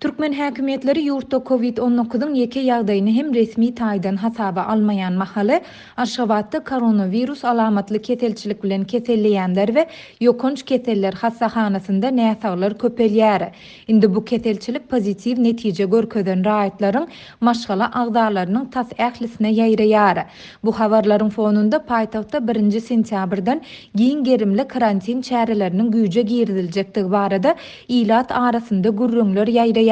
Türkmen häkimiýetleri ýurtda Covid 19-yň ýeke ýagdaýyny hem resmi taýdan hasaba almaýan mahaly, Aşgabatda koronawirus alamatly keselçilik bilen keselleýänler we ýokanç keseller hassahanasynda näsaglar köpelýär. Indi bu keselçilik pozitiw netije görkezen raýatlaryň maşgala agzalarynyň tas ählisine ýaýraýar. Bu habarlaryň fonunda paýtagtda birinji sentýabrdan giň gerimli karantin çäreleriniň güýje giriziljekdigi barada ilat arasynda gürrüňler ýaýraýar.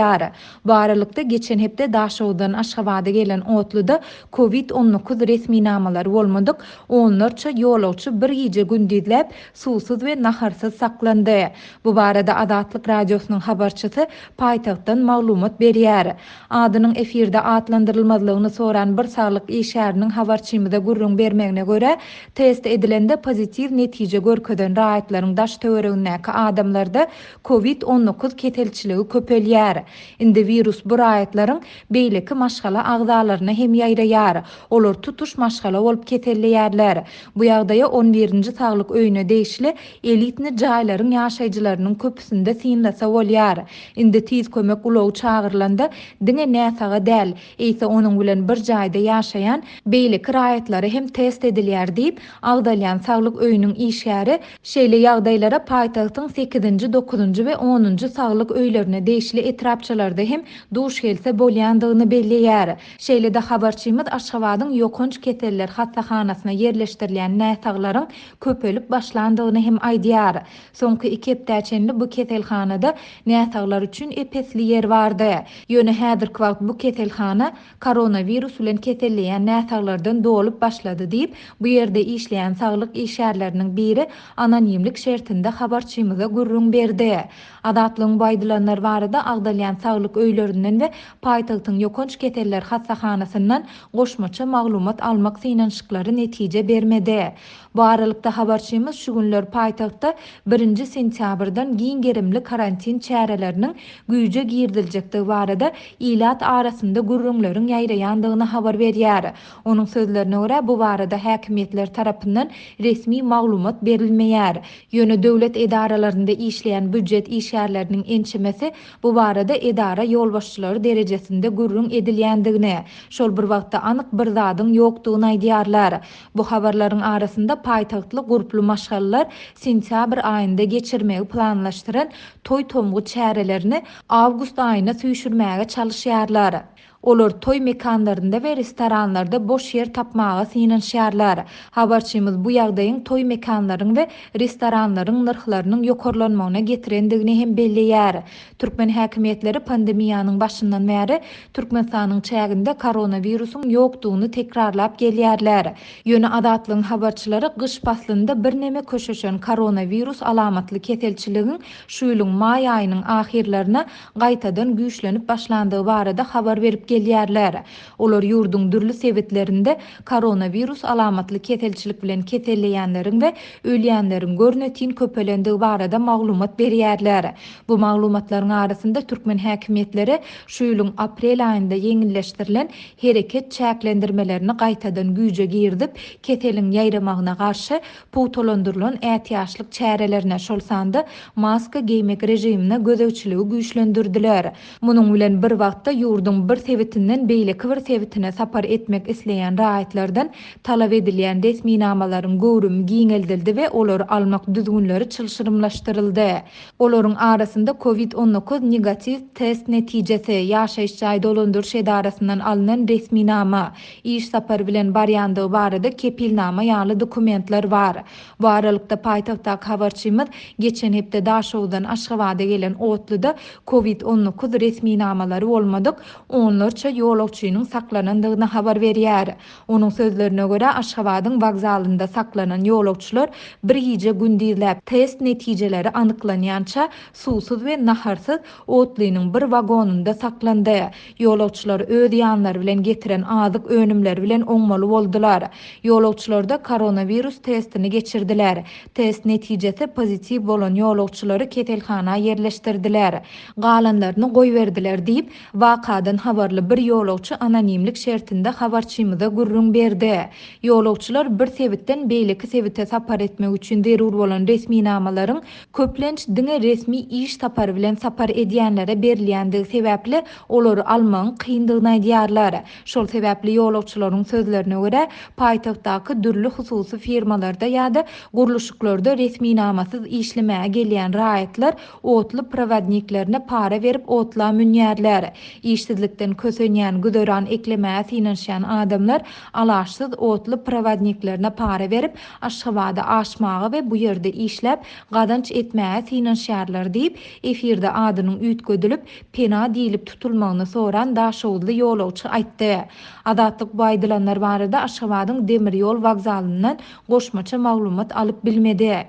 Bu aralykda, geçen hepde Daşoguzdan Aşgabada gelen otluda Covid 19 resminamalary bolmadyk onlarça ýolagçy bir gije-gündizläp suwsuz we naharsyz saklandy. Bu barada Azatlyk Radiosynyň habarçysy paýtagtdan maglumat berýär. Adynyň efirde atlandyrylmazlygyny soran bir saglyk işgäriniň habarçymyza gürrüň bermegine görä, test edilende pozitiw netije görkezen raýatlaryň daş-töweregindäki adamlarda Covid 19 keselçiligi köpelýär. Indi wirus bu raýatlaryň beýleki maşgala agzalaryna hem ýaýraýar. Olar tutuş maşgala bolup keselleýärler. Bu ýagdaýa on birinji saglyk öýüne degişli elitni jaýlaryň ýaşaýjylarynyň köpüsinde synlasa bolýar. Indi tiz kömek ulagy çagyrylanda diňe näsaga däl, eýse onuň bilen bir jaýda ýaşaýan beýleki raýatlara hem test edilýär diýip, agzalýan saglyk öýüniň işgäri şeýle ýagdaýlara paýtagtyň sekizinji, dokuzynjy we onunjy saglyk öýlerine degişli etrapçalarda hem duş gelse bolýandygyny belleýär. Şeýle-de habarçymyz Aşgabadyň ýokanç keseller hassahanasyna ýerleşdirilýän näsaglaryň köpelip başlandygyny hem aýdýar. Soňky iki hepdä çenli bu keselhanada näsaglar üçin ep-esli ýer bardy. Ýöne häzirki wagt bu keselhana koronawirus bilen keselleýän näsaglardan dolup başlady diýip, bu ýerde işleýän saglyk işgärleriniň biri anonimlik şertinde habarçymyza gürrüň berdi. Azatlygyň bu aýdylanlar barada agzalýan saglyk öýlerinden we paýtagtyň ýokanç keseller hassahanasyndan goşmaça maglumat almak synanyşyklary netije bermedi. Bu aralykda, habarçymyz şu günler paýtagtda birinji sentýabrdan giň gerimli karantin çäreleriniň güýje giriziljekdigi barada ilat arasynda gürrüňleriň ýaýraýandygyny habar berýär. Onuň sözlerine görä, bu barada häkimiýetler tarapyndan resmi maglumat berilmeýär. Ýöne döwlet edaralarynda işleýän býujet işgärleriniň ençemesi bu barada edara ýolbaşçylary derejesinde gürrüň edilýändigini, şol bir wagtda anyk bir zadyň ýokdugyny aýdýarlar. Bu habarlaryň arasynda paýtagtly gurply maşgalalar sentýabr aýynda geçirmegi planlaşdyran toý-tomgy çärelerini awgust aýyna süýşürmäge çalyşýarlar. Olar toý mekanlarynda we restoranlarda boş ýer tapmaga synanyşýarlar. Habarçymyz bu ýagdaýyň toý mekanlaryň we restoranlaryň nyrhlarynyň ýokarlanmagyna getirendigini hem belleýär. Türkmen häkimiýetleri pandemiýanyň başyndan bäri Türkmenistanyň çäginde koronawirusyň ýokdugyny tekrarlap gelýärler. Ýöne Azatlygyň habarçylary gyş paslynda birneme köşeşen koronawirus alamatly keselçiligiň şu ýylyň maý aýynyň ahyrlaryna gaýtadan güýçlenip başlandygy barada habar berip gelýärler. Olar ýurduň dürli sebitlerinde koronawirus alamatly keselçilik bilen keselleýänleriň we ölýänleriň görnetin köpelendigi barada maglumat berýärler. Bu maglumatlaryň arasynda türkmen häkimiýetleri şu ýylyň aprel aýynda ýeňilleşdirilen hereket çäklendirmelerini gaýtadan güýje girizip, keseliň ýaýramagyna garşy pugtalandyrylan ätiýaçlyk çärelerine, şol sanda maska geýmek režimine gözegçiligi güýçlendirdiler. Munuň bilen bir wagtda, ýurduň bir sebitinden beýleki bir sebitine sapar etmek isleýän raýatlardan talap edilýän resminamalaryň göwrümi giňeldildi we olary almak düzgünleri çylşyrymlaşdyryldy. Olaryň arasynda Covid 19 negatiw test netijesi, ýaşaýyş jaý dolandyryş edarasyndan alnan resminama, iş sapary bilen barýandygy barada kepilnama ýaly dokumentler bar. Bu aralykda, paýtagtdaky habarçymyz geçen hepde Daşoguzdan Aşgabada gelen otluda Covid 19 resminamalary bolmadyk onlarça ýolagçynyň saklanandygyny habar berýär. Onuň sözlerine görä, Aşgabadyň wokzalynda saklanan ýolagçylar bir gije-gündizläp, test netijeleri anyklanýança suwsuz we naharsyz otlynyň bir wagonynda saklandy. Ýolagçylar öz ýanlary bilen getiren azyk önümleri bilen oňmaly boldular. Ýolagçylarda koronawirus testini geçirdiler. Test netijesi pozitiw bolan ýolagçylary keselhana ýerleşdirdiler. Galanlaryny goýberdiler diýip, wakadan habarly. Ahally bir ýolagçy anonimlik şertinde habarçymyza gürrüň berdi. Ýolagçylar bir sebitden beýleki sebite sapar etmek üçin zerur bolan resminamalaryň köplenç diňe resmi iş sapary bilen sapar edýänlere berilýändigi sebäpli olary almagyň kyndygyny aýdýarlar. Şol sebäpli ýolagçylaryň sözlerine görä, paýtagtdaky dürli hususy firmalarda ýa-da gurluşyklarda resminamasyz işlemäge gelýän raýatlar otly prowodniklerine para berip otla münýärler. Işsizlikden kösenýän, güzeran eklemäge synanyşýan adamlar alaçsyz otly prowodniklerine para berip, Aşgabada aşmaga we bu ýerde işläp, gazanç etmäge synanyşýarlar diýip, efirde adynyň üýtgedilip, Pena diýlip tutulmagyny soran daşoguzly ýolagçy aýtdy. Azatlyk bu aýdylanlar barada Aşgabadyň demir ýol wokzalyndan goşmaça maglumat alyp bilmedi.